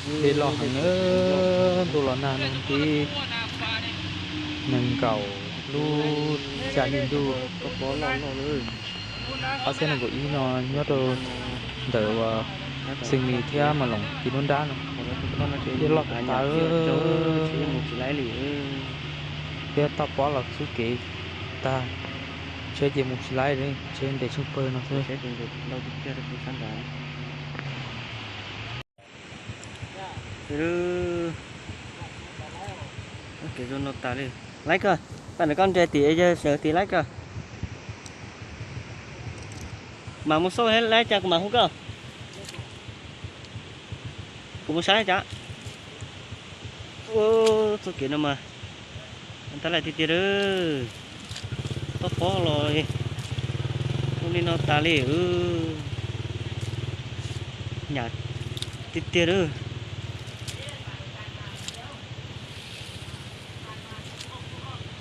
Dej loj heev na, ntuj los nag nug nti, nees nkaum lub xya hli ntuj. Ob txhiab nees nkaum ib no nyob rau ntawm uas Xees Mis thiab Mas Loos tim nruab nrab no, dej loj tas tas, thiab toj pob los xub kev tag, tsheb ces mus tsis laib li, tsheb nres tsheej pawg no xwb. Kev zoo no tas li. Laib koj, tag nrho koj nres tim yawg sawv tim laib koj. Mas mus xauj laib cas kuv mam hu koj. Kuv mus saib cas. Txoj kev no mas tab laij tiag tiag lawm. Toj pob los ua li no tas li. Nyam tiag tiag lawm.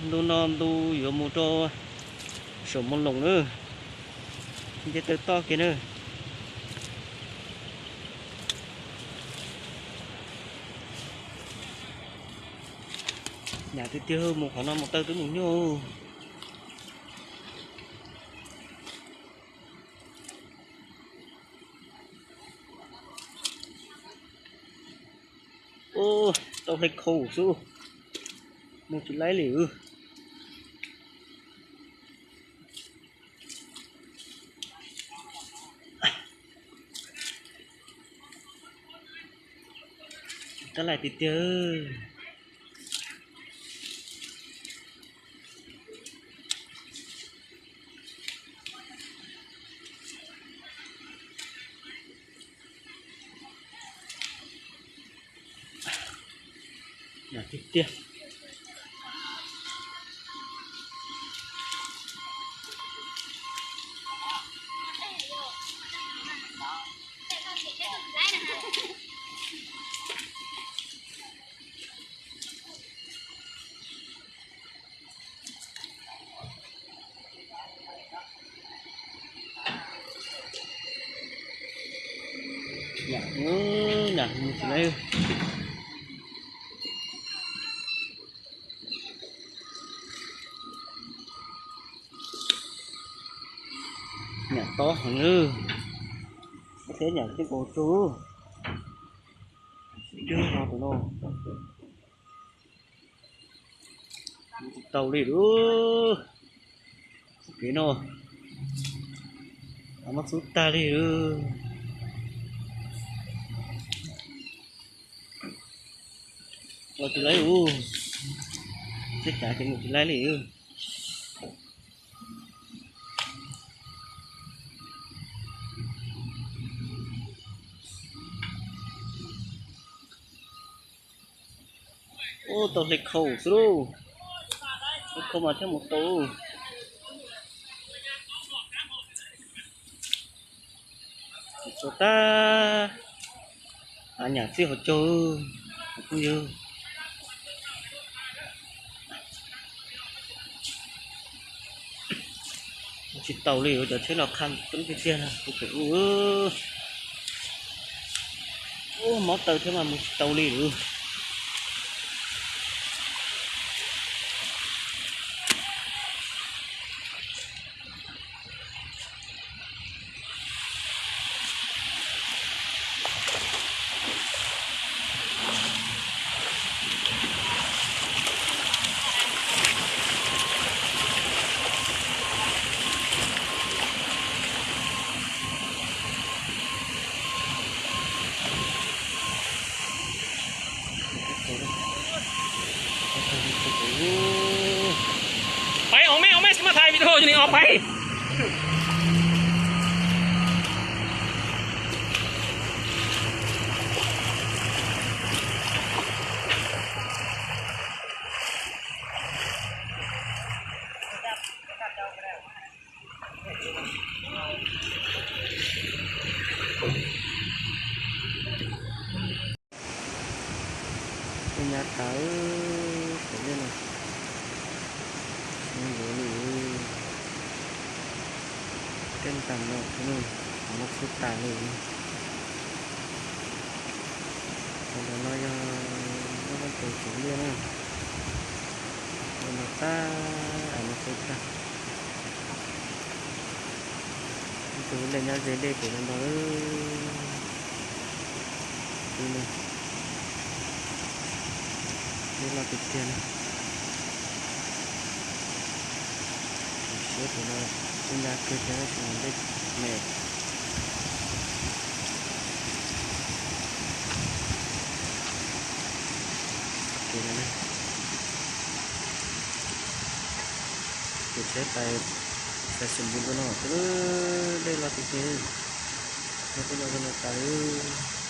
Ntu no ntu yuav mus rau saum Mas Loos na. Nce taw toj kiag na. Nyam tiag tiag, mus qhov no mus taw twb mus nyuaj. Ub, tau hle khau xwb, mus tsis laib li. Tab laij tiag tiag. Tiag tiag. Nyam, nyam mus tsis laib. Nyam tob heev, thiab nyam tsis nkaus tsuag. Tsis no tus no. Tsis tau li lawm. Kev no, mob xub tag li lawm. Los tsis laib lawm. Txij kav ces mus tsis laib li. Ub, tau hle khau xwb lauj. Hle khau mas thiaj mus tau. Tsis tau tag. Av nyam txij hauv caug, kuv phooj ywg. Tsis tau li, cov tsheb los qha tub tiag tiag no, kuv pem ub. Ub, mob taw thiab mas mus tsis tau li lawm. Pais os mej, os mej, tsis muaj thaij video yog li os pais. Tej nyab tas, pom dej no, nyob nkaus li, tej ntag no, mob xub tas li. No yog lub vaj tsev tsev liaj na. Ua no tag, av no txaus tag. Ib tug lub dej nyob ze dej pem no ntag. Twb no, dej loj tiag tiag na. Siab tus no tsis ncaj kiag thiab tab sis mas dej me. Kev no, kev tsheb pais Xais Xus Npus ntu no twb dej loj tiag tiag. No twb loj zoo no tas lawm.